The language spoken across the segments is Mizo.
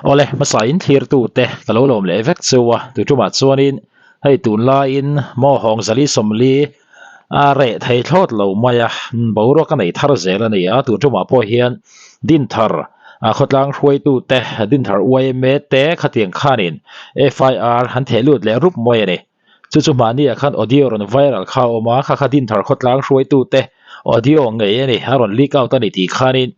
Awle, hmasa in thlirtu te ka lo lawm leh vek cheu a, tu tumah chuanin hei tunlaiin maw hawng zali sawmli a reh thei thlawt lo mai a, boruak a nei thar zel a ni a, tu tumah pawh hian Dinthar khawtlang hruaitu te, Dinthar yma te khatiang khanin FIR an theh lut leh rup mai a ni. Chu chu mahniah khan audio rawn viral kha a awm a, kha kha Dinthar khawtlang hruaitute audio ngei a ni, a rawn leak out a ni tih khanin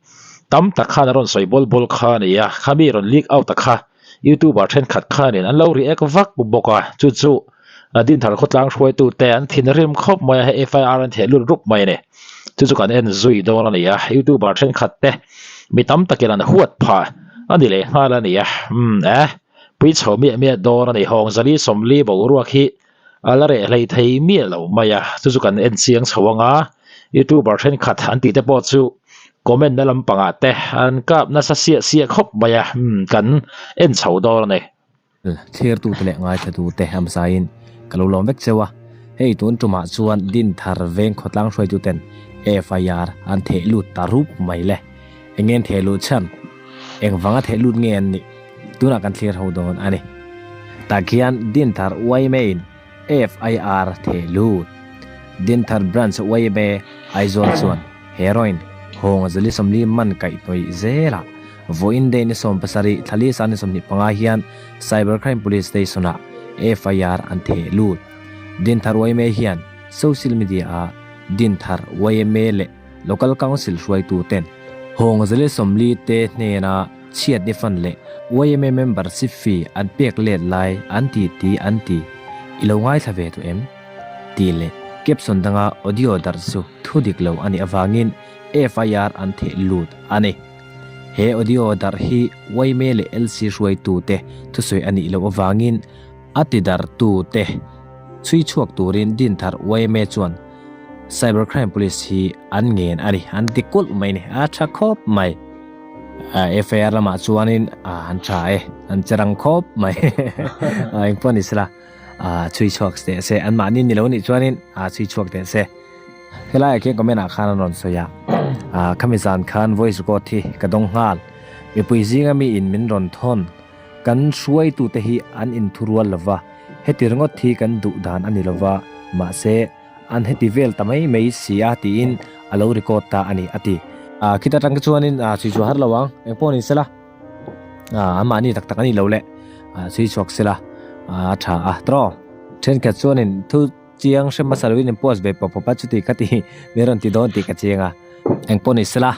tam tak khan a rawn sawi bawl bawl kha a ni a, khami rawn leak out a kha youtuber thenkhat khanin an lo react vak bawk a, chu chu Dinthar khawtlang hruaitute an thinrim khawp mai a, hei FIR an theh lut rup mai a ni. Chu chu kan en zui dawn a ni a, youtuber thenkhat te mi tam takin an huat phah a ni leh nghal a ni a, umm eh. Pui chho miah miah dawn a ni. Hawng zali sawmli boruak hi a la reh hlei thei miah lo mai a, chu chu kan en chiang chho ang a, youtuber thenkhat an tih te pawh chu comment na lampangah te an kap nasa siah siah khawp mai a, umm kan en chho dawn a ni. Thirtute leh ngaithlatute amsaiin ka lo lawm vek cheu a, hei tun tumah chuan Dinthar veng khawtlang hruaituten FIR an theh lut ta rup mai le. Eng nge an theh luh chhan? Engvanga theh lut nge an nih? Tunah kan thlir ho dawn a ni. Tah khian Dinthar yma in FIR theh lut. Dinthar Branch yma Aizawl chuan heroin hawng zali 40 man kaihhnawih zelah vawiin day ni 70 thla li sang ni 25 hian Cyber Crime Police Station ah FIR an theh lut. Dinthar yma hian social media ah Dinthar yma leh Local Council hruaituten hawng zali 40 te hnena chhiat ni fan leh yma membership fee an pek let lai an ti ti an ti. I lo ngaithla ve tawh em? Tih leh caption danga audio darh chu thu dik lo a nih avangin FIR an theh lut a ni. He audio darh hi yma leh LC hruaitute thusawi a nih loh avangin a ti darhtute chhui chhuak turin Dinthar yma chuan Cyber Crime Police hi an ngen a ni, an ti kulh mai ni, a tha khawp mai. FIR lamah chuanin an tha e, an che rang khawp mai. Engpawh ni sela, chhui chhuak teh se, an mahni ni lo nih chuanin chhui chhuak teh se. Helaiah khian comment ah khan an rawn sawi a, khami zan khan voice record hi ka dawng nghal, mipui zinga mi in min rawn thawn, kan hruaitute hi an inthurual lova, heti ringawt hi kan duh dan a ni lova, mahse, An heti vel ta mai mai si a tiin a lo record ta a ni a ti. Khita tang te chuanin chhui chhuah har lo ang, eng pawh ni sela an mahni tak tak a ni lo le chhui chhuak sela a tha a tawh. Thenkhat chuanin thu chiang hre hmasa loin in post ve pawp pawp a chuti kha ti min rawn ti dawn tih ka chiang a, eng pawh ni sela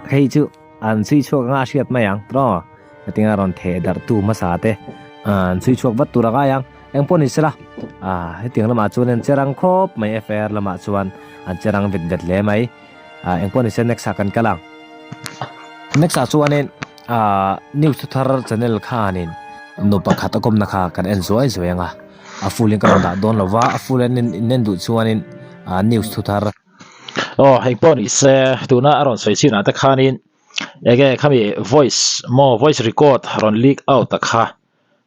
hei chu an chhui chhuak anga a hriat mai ang tawh. Hetianga rawn theh darh tu hmasa te an chhui chhuak vat tur a ngai ang. Eng pawh ni sela hetiang lamah chuan an che rang khawp mai FIR lamah chuan an che rang vet vet hle mai. Eng pawh ni se next ah kan kal ang. Next ah chuanin news thar channel khanin nu pakhat a kawmna kha kan en zuai zuai ang a, a full in ka rawn dah dawn lo va, a full in en duh chuanin news thuthar. Aw eng pawh ni se tuna a rawn sawi chinah te khanin Enge khami voice maw voice record rawn leak out a kha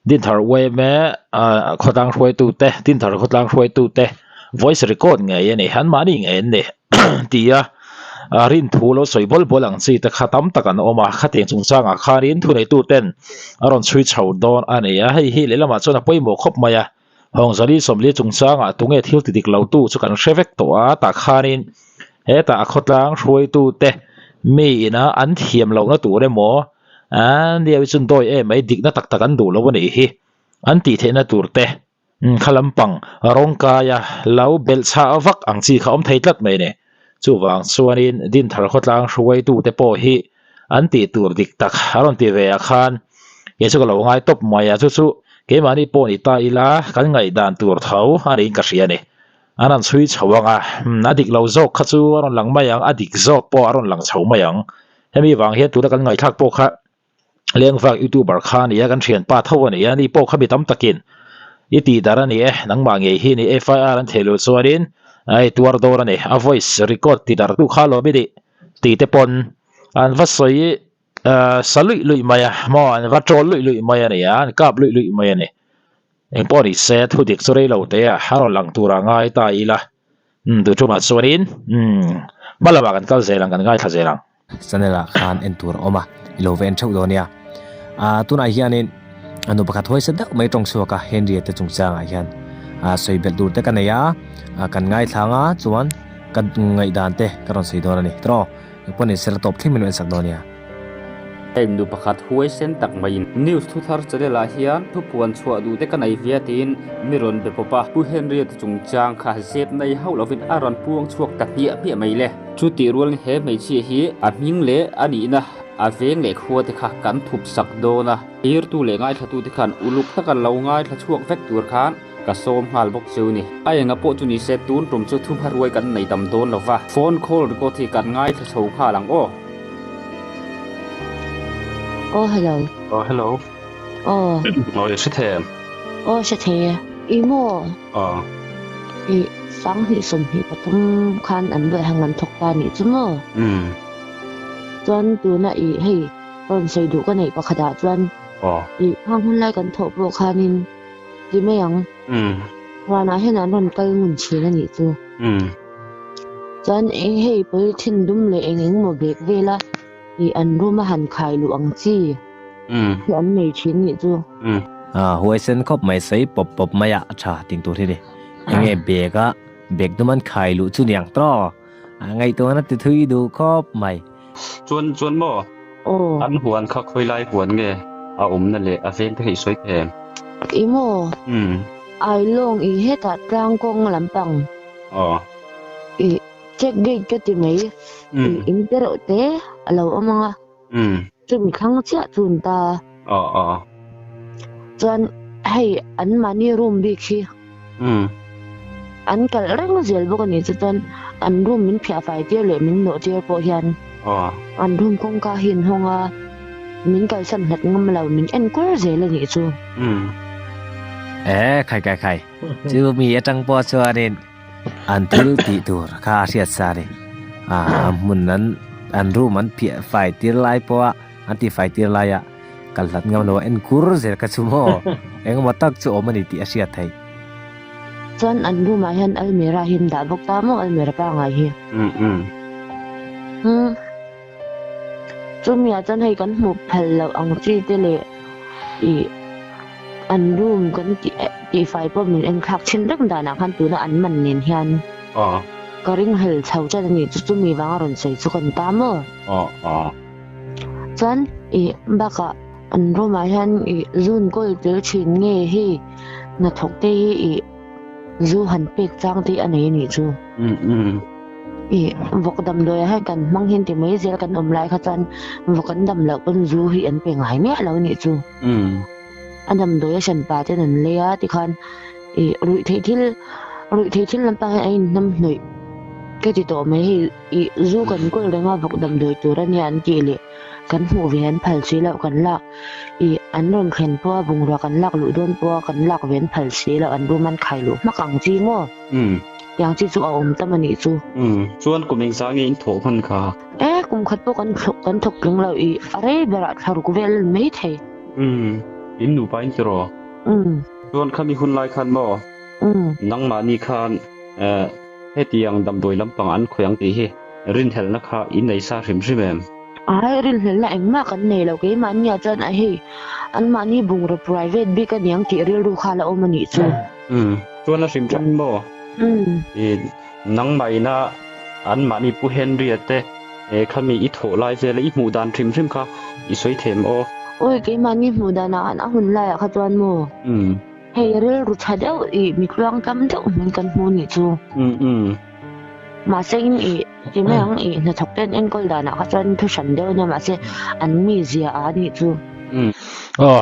Dinthar yma khawtlang hruaitu te Dinthar khawtlang hruaitu te voice record ngei a ni an mahni ngei an ni tia rin thu lo sawi bawl bawl ang chi te kha tam tak an awm a khatiang chungchangah khanin thuneitu ten a rawn chhui chho dawn a ni a hei hi lehlamah chuan a pawimawh khawp mai a Hawng zali 40 chungchangah tunge thil ti dik lo tu chu kan hre vek tawh a tah khanin hetah a khawtlang hruaitu te mi ina an thiam lohna tur emaw an nia hi chuan dawi em mai dikna tak tak an duh lo a nih hi an tih theihna tur te kha lampang rawng kaia lo belh chhah vak ang chi kha awm thei tlat mai a ni chuvang chuanin Dinthar khawtlang hruaitu te pawh hi an tih tur dik tak a rawn ti ve ah khan kei chu ka lo ngai tawp mai a chu chu keimahni pawh ni ta ila kan ngaihdan tur tho a niin ka hria a ni an rawn chhui chho ang a a dik lo zawk kha chu a rawn lang mai ang a dik zawk pawh a rawn lang chho mai ang hemi vang hian tuna kan ngaihthlak pawh kha lengvak youtuber kha a ni a kan thianpa tho a ni a ni pawh kha mi tam takin i tih dar a ni e nangmah ngei hi ni FIR an theih loh chuanin a tuar dawn a ni a voice record ti dar tu kha lawm i nih. Tih te pawn an va sawi sa luih luih mai a maw an va tawl luih luih mai a ni a an kap luih luih mai a ni eng pawh ni se thu dik chu rei lo te a a rawn lang tur a ngai ta ila umm duh tumah chuanin umm hma lamah kan kal zel ang kan ngaithla zel ang. Channel ah khan en tur a awm a. I lo va en theuh dawn nia. Aa tunah hianin a nu pakhat huaisa deuh mai tawng chhuak a Henry-a te chungchangah hian aa sawi belh tur te ka nei a, aa kan ngaithlang a chuan ka ngaihdan te ka rawn sawi dawn a ni. Tawh engpawh ni sela tawp thleng min lo en sak dawn nia. Heng nu pakhat huaisen tak maiin news thu thar channel ah hian thupuan chhuah duh te ka nei ve a tiin mi rawn be pawp a. Pu Henry-a te chungchang kha zep nei hauh lovin a rawn puang chhuak ta hmiah hmiah mai le. Chutih rualin he hmeichhia hi a hming leh a nihna a veng leh khua te kha kan thup sak dawn a, tirtu leh ngaithla te khan uluk taka lo ngaithla chhuak vek tur khan ka sawm nghal bawk cheu ni. A enga pawh chu ni se tun tum chu thumha ruai kan nei tam dawn lo va, phone call record hi kan ngaithla chho nghal ang aw. Aw hello. Aw hello. Aw. Aw i hre thei em? Aw hre thei e. I maw? Aw. I 2023 khan an buai hang an thawk ta nih chu maw? Umm. Chuan tuna i hei rawn sawi duh ka neih pakhatah chuan Aw. i hang hun lai kan thawh pawh khanin ti mai ang. Umm. Huanah hian an rawn kal ngun thin a nih chu. Umm. Chuan eng hei polythene dum leh eng eng maw bag vela i an room a han khai luh ang chi hi an nei thin nih chu. Umm. A huaisen khawp mai sawi pawp pawp mai a tha ting tur hi ni. Enge bag a bag dum an khai luh chu niang tawh. A ngaihtuahna ti thui duh khawp mai. Chuan chuan maw? Aw. An huan kha khawi lai huan nge a awmna leh a veng te kha i sawi thei em? I maw? Umm. Ailawng i hetah tlang kawng lampang. Aw. I check gate ka ti mai. Umm. I in te reuh te a lo awm ang a. Umm. Chumi thlang chiah chu an ta. Aw aw. Chuan hei an mahni room bik hi. Umm. An kalh reng zel bawk a ni chu chuan an room min phiah fai tir leh min nawh tir pawh hian. Aw. An room kawngka hi an hawng a, min kalsan hlat ngam lo min enkur zel a nih chu. Umm. Eh khai khai khai chu mi atang pawh chuanin An thil tih tur kha a hriat sa a ni. A hmun an an room an phiah fai tir lai pawha an tih fai tir laia kal hlat ngam lo a en kur zel kha chu maw engemaw tak chu awm a ni tih a hriat theih. Chuan an room ah hian almirah hi an dah bawk ta maw almirah pangngai hi. Umm umm. Umm. Chumi ah chuan hei kan hmuh phal loh ang chi te leh ih an room kan tih tihfai pawh min en thlak thin reng danah khan tuna an man nen hian ka ringhlel chho chan a ni chu chumi vanga rawn sawi chu kan ta maw? Chuan ih bakah an room ah hian ih zun kawl tel thin nge hei hnathawk te hi ih Zu han pek chang te a nei a nih chu. I vawk damdawi ah hian kan hmang hian ti mai zel kan awm lai kha chuan vawk an dam loh pawn zu hi an pe ngai miah lo a nih chu. A damdawi a hran pa ten an lei a tikhan i ruih theih thil ruih theih thil lampang hian a inhnam hnawih ka ti tawh mai hei i zu kan kawl reng a vawk damdawi tur a nia an tih leh kan hmuh ve an phal si loh kan lak ih an rawn thlen pawha bungrua kan lak luh dawn pawha kan lak ve an phal si loh an room an khai luh hmak ang chi maw? Umm. Tiang chi chu a awm tam a nih chu. Umm. Chuan kum engzah nge in thawh hman kha? E, kum khat pawh kan thlawk kan thawk tling lo ih a rei berah thla ruk vel mai thei. Umm. In nupa in tiraw? Umm. Chuan khami hun lai khan maw? Umm. Nangmahni khan eh hetiang damdawi lampang an khawih ang tih hi rinhelhna kha in nei sa hrim hrim em? Ai, rinhlelhna engmah kan nei lo, keimahni ah chuan a hei anmahni bungraw private bik a niang tih rilru kha la awm a nih chu. Umm, chuan a hrim hrim maw? Umm. I nangmah ina anmahni Pu Henry-a te khami i thawh lai vel a i hmuh dan hrim hrim kha i sawi them aw? Awi, keimahni hmuh danah khan a hun laiah kha chuan maw? Umm. Hei rilru tha deuh i mitluang tam deuh hming kan hmu nih chu. Umm umm. Mahse in i ti mai ang i hnathawk te an enkawl danah kha chuan thu hran deuh ania mahse an mizia a nih chu. Umm. Aw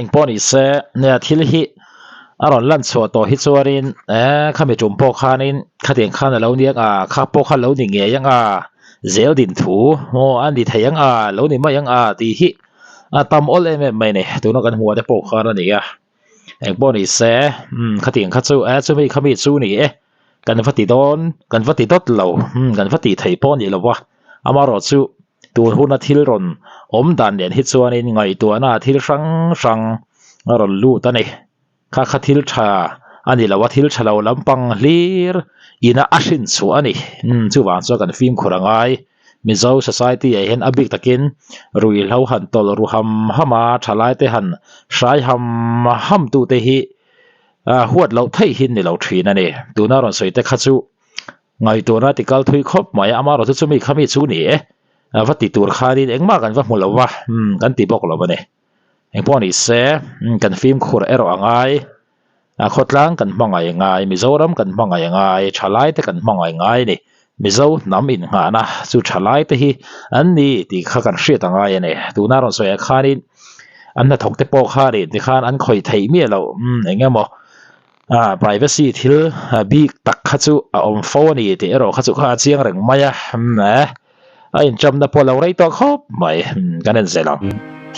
engpawh ni se nia thil hi a rawn lan chhuah tawh hi chuanin eh khami tum pawh khanin khatiang khan a lo ni ang a kha pawh kha lo ni ngei ang a zel din thu maw a ni thei ang a lo ni mai ang a tih hi a tam awl em em mai a ni tuna kan hmuh te pawh khan a ni a. Engpawh ni se, umm khatiang kha chu eh chumi khami chu ni e, kan va ti dawn, kan va ti dawt lo, umm kan va tih theih pawh a ni lo va, amaherawh chu tun huna thil rawn awm dan nen hi chuanin ngaihtuahna thil hrang hrang a rawn lut a ni. Kha kha thil tha a ni lo a, thil tha lo lampang hlir ina a hrin chhuah a ni. Umm chuvang chuan kan fimkhur a ngai. Mizo society ah hian a bik takin ruihhlo han tawlh ru ham ham a, thalai te han hrai ham ham tu te hi huat loh theih hi ni lo thin a ni. Tuna rawn sawi te kha chu ngaihtuahna ti kal thui khawp mai a, amaherawhchu chumi kha mi chu ni e, va ti tur khanin engmah kan va hmu lo va, kan ti bawk lo a ni. Engpawh ni se, kan fimkhur erawh a ngai, a khawtlang kan hmangaih ngai, Mizoram kan hmangaih ngai, thalai te kan hmangaih ngai a ni. Mizo hnam inngahna chu thalai te hi an ni tih kha kan hriat a ngai a ni. Tuna rawn sawi ah khanin an hnathawk te pawh khanin tikhan an khawih theih miah loh eng emaw privacy thil bik tak kha chu a awm fo a ni tih erawh kha chu kha a chiang reng mai a. A inṭamna pawh a lo rei tawh khawp mai, kan en zel ang.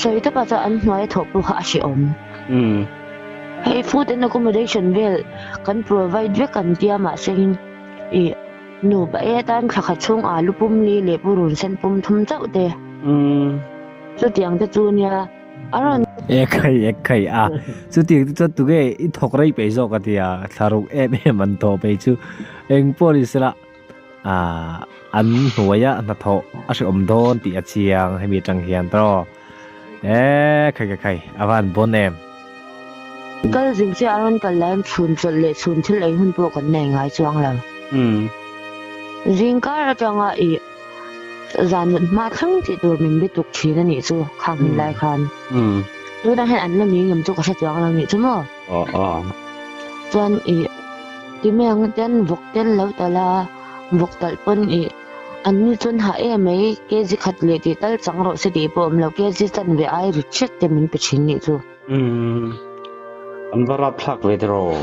Sawi takah chuan an hnuaia thawh pawh kha a hrehawm. Hei food and accommodation vel kan provide vek an tia mahse in ih nupa ei atan thla khat chhung alu pum li leh purun sen pum thum chauh te. Chutiang te chu nia a rawn. Ekhai ekhai a, chutiang te chuan tunge i thawk rei peih zawk a tia, thlaruk em em an thawh peih chu engpawh ni sela. Ahh an hnuaia hnathawh a hrehawm dawn tih a chiang hemi atang hian tawh eee khai khai khai a van bawn em. Kal zing chiah a rawn kal laiin chhun chawlh leh chhun thil ei hun pawh kan nei ngai chuang lo. Zing kar atanga ih zan mut hma thleng tih tur min bituk thin a nih chu khang hun lai khan. Tunah hian an la ni ngem chu ka hre chuang lo nih chu maw. Chuan ih Ti mai ang ten vawk tel lo talh a, vawk talh pawn ih an ni chuan hah em mai, kg khat leh tih tal chang rawh se tih pawh a awm lo, kg chan ve ai rit hret te min pe thin nih chu. Umm, an va rap thlak ve tiraw?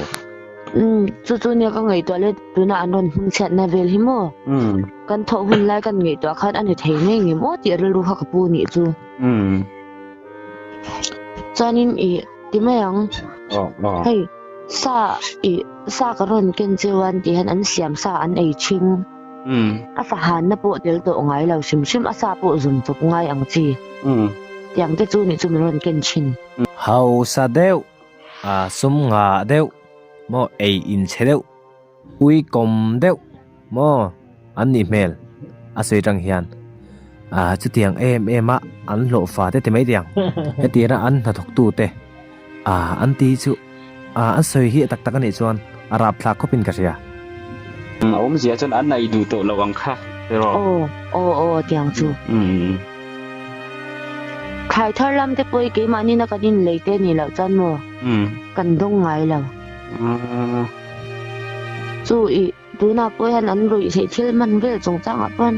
Umm, chu chu nia ka ngaihtuah le, tuna an rawn hming chhiatna vel hi maw? Umm. Kan thawh hun lai kan ngaihtuah khan a ni thei ngei ngem aw tih rilru kha ka pu nih chu. Umm. Chuanin ih ti mai ang, hei. Sa ih sa ka rawn ken cheu an tih hian an siam sa an ei thin. A fahanna pawh tel tawh ngai lo hrim hrim a sa pawh zum chawp ngai ang chi. Tiang te chu nih chu min rawn ken thin. Hausa deuh, a sum ngah deuh maw ei inchhe deuh, ui kawm deuh maw an nih hmel a sawi tang hian ah chutiang em em a an hlawh fa te ti mai tiang hetiang a an hnathawk tu te ah an ti chu ah an sawi hi tak tak a nih chuan a rapthlak khawp in ka hria. A awmzia chuan an ei duh tawh lo ang kha tiraw? Aw aw aw tiang chu. Thlai thar lam te pawh hi keimahni na kan inlei te nih loh chuan maw kan dawng ngai lo. Chu ih Tunah pawh hian an ruih theih thil hman vel chungchangah pawh hian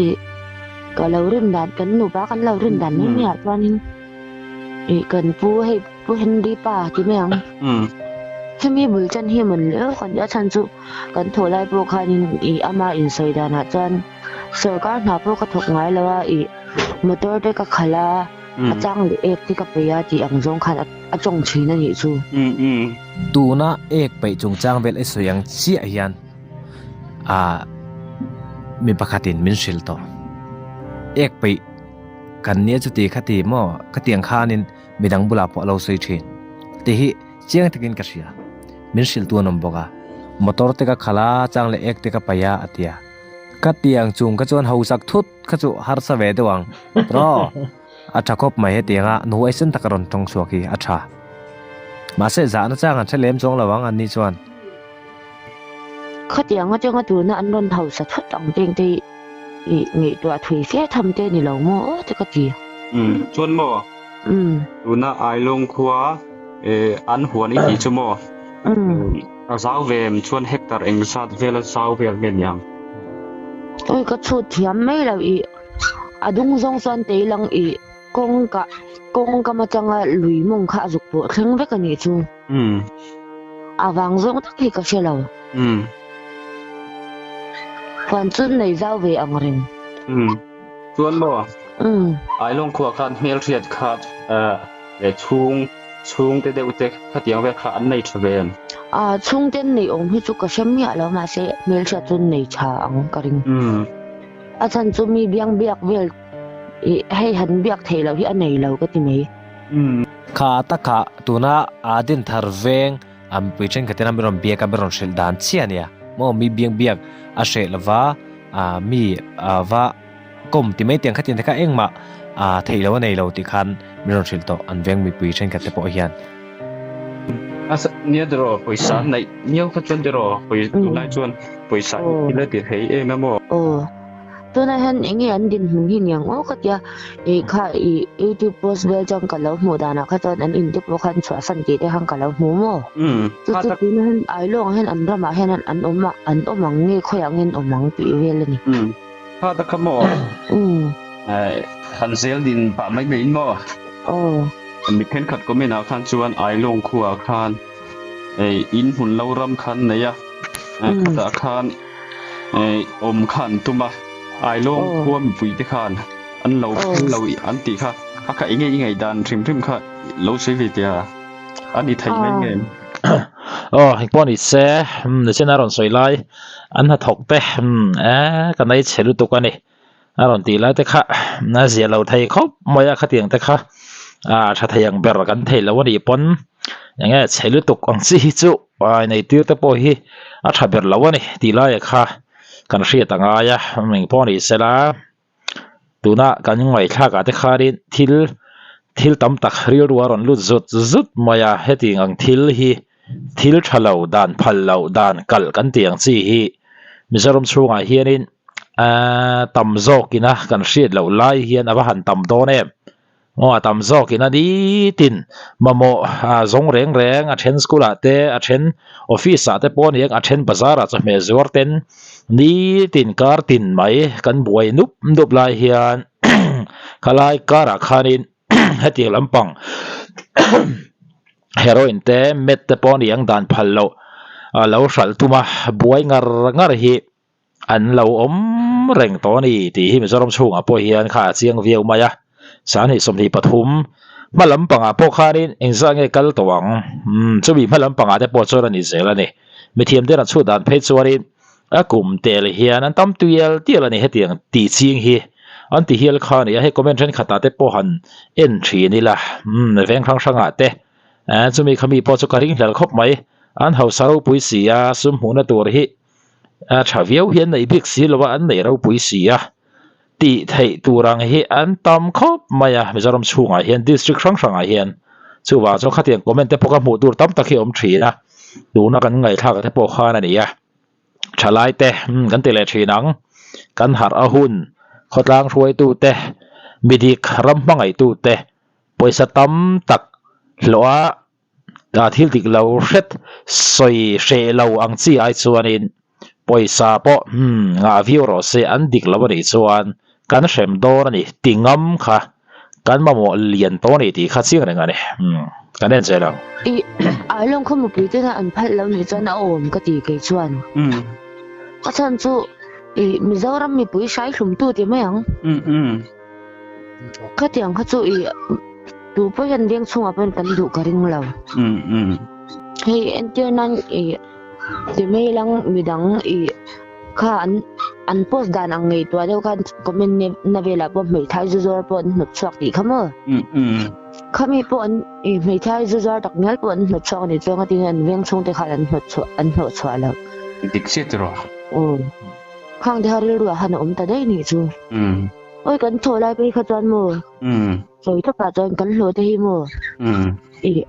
ih ka lo rin dan kan nupa kan lo rin dan mai mai ah chuanin ih kan pu hei pu Henry pa ti mai ang hemi bul chan hi mawn leh kan tia chhan chu kan thawh lai pawh khanin ih ama insawi danah chuan sawrkar hna pawh ka thawk ngai lo a ih motor te ka khalh a a chang leh ek te ka peih a tih ang zawng khan a A tawng thin a nih chu. Tuna ek peih chungchang vel i sawi ang chiah hian ah mi pakhatin min hrilh tawh. Ek peih kan nia chuti kha ti maw ka tiang khanin midang bulah pawh a lo sawi thin tih hi chiang takin ka hria. Min hrilh tu an awm bawk a, motor te ka khalh a chang leh ek te ka paih a a ti a. Ka tiang chung kha chuan hausak thut kha chu harsa ve deuh ang tiraw. A tha khawp mai hetiang a nu huaisen taka rawn tawng chhuak hi a tha. Mahse zahna chang an hre lem chuang lo ang an ni chuan. Khatiang atanga tuna an rawn hausa thut ang teng te hi ngaihtuah thui fe tham te ni lo maw aw te ka ti. Umm chuan maw? Umm. Tuna Ailawng khua an huan i tih chu maw? Umm. A zau ve em chuan hectare engzat vela zau vel nge niang? Ui ka chhut thiam mai lo i. A dung zawng chuan teilang ih kawngka kawngka atanga lui mawng kha a zuk pawh thleng vek a nih chu. A vang zawng tak hi ka hre lo. Huan chu nei zau ve ang reng. Chuan maw? Ailawng khua khan hmelhriat kha leh chhung chhungte deuh te khatiang vel kha an nei tha ve em? A chhungte an nei awm hi chu ka hre miah lo mahse hmelhriat chu an nei tha ang ka ring. A chhan chu mi biang biak vel ih hei han biak theih loh hi a nei lo ka ti mai. Kha takah tuna aa din thar veng a mipui thenkhatin a mi rawn biak a mi rawn hrilh dan chiah a nia maw mi biang biak a hreh lova aa mi va kawm ti mai tiang khatin te kha engmah ah theih loh a nei lo tih khan min rawn hrilh tawh an veng mipui thenkhat te pawh hian. A nia tiraw pawisa an neih miau kha chuan tiraw pawisa tunlai chuan pawisa hi thil a ti thei em em aw. Aw tunah hian eng nge an dinhmun hi niang aw ka tia ih kha ih youtube post vel chuan ka lo hmuh danah kha chuan an in te pawh khan chhuahsan tih te khan ka lo hmu maw chu chu tunah hian Ailawngah hian an ramah hian an awm a an awm ang nge khawiah nge an awm ang tih vel a ni. Kha ta kha maw han zel din pah mai mai in maw? Aw. Mi thenkhat comment ah khan chuan Ailawng khuaah khan in hmun lo ram khan nei a, khatah khan awm kha an tum a, Ailawng khua mipui te khan an lo phal lo an tih kha, a kha enge i ngaihdan hrim hrim kha lo sawi ve teh a, a ni thei mai nge? Aw engpawh ni se, nichina a rawn sawi lai an hnathawk te ka nei chhe lutuk a ni. A rawn tih lai te kha a zia lo thei khawp mai a khatiang te kha ah tha thei ang ber kan thei lo a nih pawn eng nge chhe lutuk ang chi hi chu ah nei tir te pawh hi a tha ber lo a ni tih lai kha kan hriat a ngai a eng pawh ni sela tuna kan ngaihthlak ah te khanin thil thil tam tak rilru a rawn lut zut zut mai a hetiang ang thil hi thil tha lo dan phal loh dan kalh kan tih ang chi hi Mizoram chhungah hianin ahh tam zawkin a kan hriat loh lai hian a va han tam dawn em aw a tam zawkin a nitin mamawh ah zawng reng reng a then school ah te a then office ah te pawh a ni ang a then bazar ah chawhmeh zuar ten nitin kar tin mai kan buai nup nup lai hian khalai karah khanin hetiang lampang heroin te meth te pawh a ni ang dan phal loh a lo hralh tum a buai ngar ngar hi an lo awm reng tawh a ni tih hi Mizoram chhungah pawh hian kha a chiang viau mai a sanghnih 23 hma lampangah pawh khanin engzah nge kal tawh ang umm chumi hma lampangah te pawh chuan a ni zel a ni mithiam ten an chhut dan phei chuanin a kum tel hian an tam tial tial a ni hetiang tih ching hi an ti hial kha a ni a hei comment thenkhatah te pawh han en thin ila umm veng hrang hrangah te eh chumi khami pawh chu ka ring hlel khawp mai an hausa ropui si a sum hmuhna tur hi a tha viau hi an neih bik si lo a an nei ropui si a tih theih tur ang hi an tam khawp mai a Mizoram chhungah hian district hrang hrangah hian chuvang chuan khatiang comment te pawh kha hmuh tur tam tak hi a awm thin a tuna kan ngaihthlak te pawh khan a ni a thalai te kan ti leh thin ang kan harh a hun khawtlang hruaitu te midik ram hmangaihtu te pawisa tam tak hlawh a a thil dik lo hret sawi hreh lo ang chi ai chuanin pawisa pawh umm ngah viau rawh se an dik lo a nih chuan kan hrem dawn a ni ti ngam kha kan mamawh lian tawh a ni tih kha chiang reng a ni umm kan en zel ang. I Ailawng khaw mipui tena an phalh lo nih chuan a awm ka ti kei chuan. A chhan chu i Mizoram mipui hrai hlum tu ti mai ang. Khatiang kha chu i tu pawh hian veng chhungah pawhin kan duh ka ring lo. Hei entir nan i ti mai lang midang i kha an an post dan ang ngaihtuah deuh khan comment na velah pawh hmeithai zu zuar pawh an hnawt chhuak tih kha maw. Khami pawh an i hmeithai zu zuar tak ngial pawh an hnawt chhuak a nih chuan ngatinge an veng chhungte khan an hnawt chhuah an hnawh chhuah loh. Dik chiah tiraw? Aw. Khang te kha rilru ah khan a awm ta daih nih chu. Awi kan thawh lai phei kha chuan maw sawi takah chuan kan hlawh te hi maw ih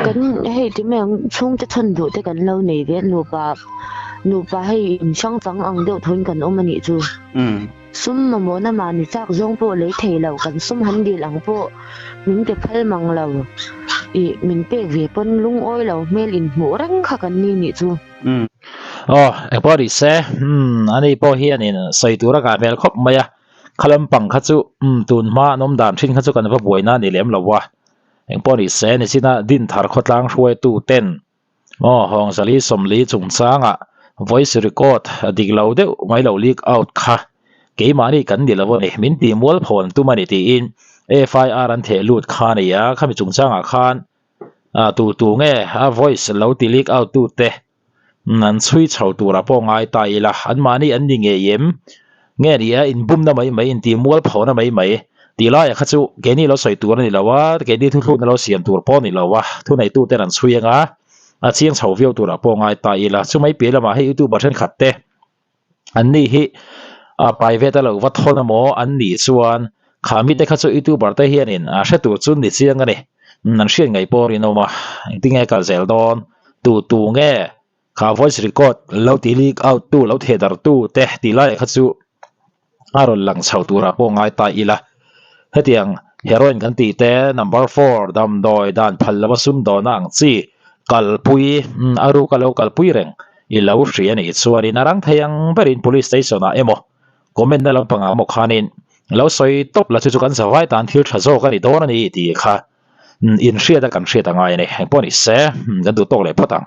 kan hei ti mai ang chhungte chhan duh te kan lo nei ve a nupa nupa hei in hrang chang ang deuh thawn kan awm a nih chu sum mamawhna mahni chak zawng pawh lei thei lo kan sum han dil ang pawh min pe phal mang lo ih min pek ve pawn lungawi lo hmel inhmuh reng kha kan ni nih chu. Aw engpawh ni se umm ani pawh hianin sawi tur a ngah hmel khawp mai a kha lampang kha chu umm tun hma an awm dan thin kha chu kan va buaina a ni lem lo a engpawh ni se nichina Dinthar khawtlang hruaitu ten aw Hawngzali Sawmli chungchangah voice record a dik lo deuh mai lo leak out kha keimahni kan ni lo a ni min tih mual phawn tum a ni tiin FIR an theh lut kha a ni a khami chungchangah khan Ah tu tu nge a voice lo ti leak out tu te an chhui chho turah pawh ngai ta ila an mahni an ni ngei em nge ni a inbumna mai mai intih mual phona mai mai tih laiah kha chu keini lo sawi tur a ni lo a keini thuthlukna lo siam tur pawh a ni lo a thuneitu ten an chhui anga a chiang chho viau turah pawh ngai ta ila chumai piah lamah hei youtuber thenkhat te. An ni hi A private a lo va thawn emaw an nih chuan kha mite kha chu youtuber te hianin a hre tur chu ni chiang a ni. An hriat ngaih pawh rinawm a, engtin nge kal zel dawn? Tu tu nge kha voice record lo ti leak out tu lo theh dar tu te tih laiah kha chu a rawn lang chho turah pawh ngai ta ila. Hetiang heroin kan tih te number four damdawi dan phal lova sumdawna ang chi kalpui a ruk a lo kalpui reng i lo hria anih chuanin a rang thei ang berin police station ah emaw comment na lampangah emaw khanin lo sawi tawp la chu chu kan zavai tan thil tha zawk a ni dawn a ni tih kha inhriat a kan hriat a ngai a ni. Engpawh ni se kan duh tawk leh phawt ang.